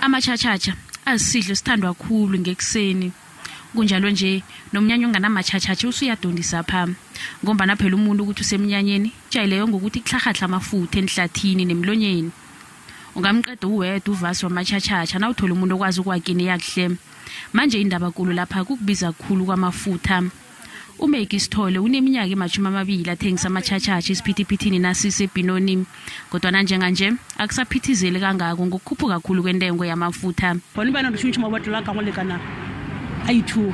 Amatshatshatsha azisidlo esithandwa khulu ngekuseni. Kunjalo nje nomnyanya onganamatshatshatsha usuyadondisa pha, ngombana phela umuntu ukuthi usemnyanyeni jayeleyo ngokuthi kuhlahahle amafutha enhlathini nemlonyeni. Ungamqeda uwedwa uvasi wamatshatshatsha nawuthola umuntu okwazi ukwakini yakuhle. Manje indaba kulu lapha kukubiza khulu kwamafutha. UMegi Sithole uneminyaka ema-20 athengisa amatshatshatsha esiphithiphithini nasisebhinoni, kodwana njenganje akusaphithizeli kangako ngokukhuphuka khulu kwentengo yamafutha. Gone bana re šomiša mabotlolo a ka go lekana a i-2,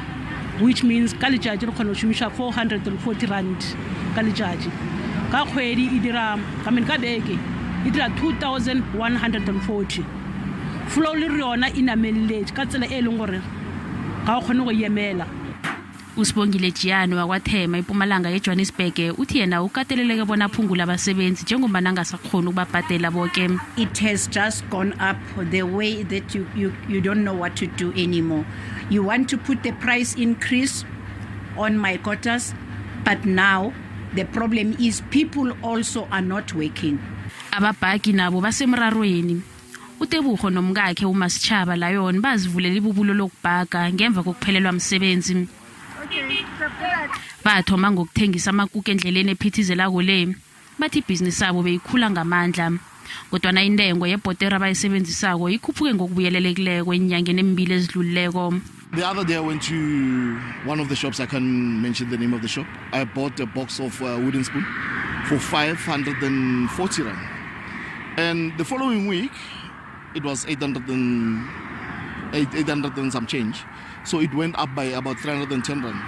which means ka letšatši re kgona go šomiša 440 rand ka letšatši. Ka kgwedi e dira, I mean ka beke e dira 2140. Flow le yona e nameletse ka tsela e leng gore ga o kgone go emela. USibongile Jiyane wakwaThema eMpumalanga yeJohannesburg uthi yena ukateleleke bona aphungule abasebenzi njengombana angasakhoni ukubabhadela boke. It has just gone up the way that you don't know what to do anymore. You want to put the price increase on my quotas, but now the problem is people also are not working. Ababhaki nabo basemrarweni. UTebogo nomkakhe uMasitshaba Lion bazivulela ibubulo lokubhaga ngemva kokuphelelwa msebenzi. Bathoma ngokuthengisa amakuke endleleni ephithizelako le. Bathi ibhizinisi yabo beyikhula ngamandla, kodwana intengo yebhotera abayisebenzisako ikhuphuke ngokubuyelelekileko enyangeni emibili ezidlulileko. The other day I went to one of the shops, I can't mention the name of the shop. I bought a box of wooden spoon for 540 rand. And the following week, it was 800 and some change. So it went up by about 310 rand.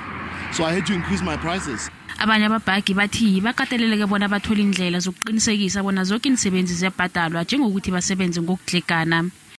So I had to increase my prices. Abanye ababhagi bathi bakateleleke bona bathole indlela zokuqinisekisa bona zonke imisebenzi ziyabhadalwa, njengokuthi basebenze ngokudlegana.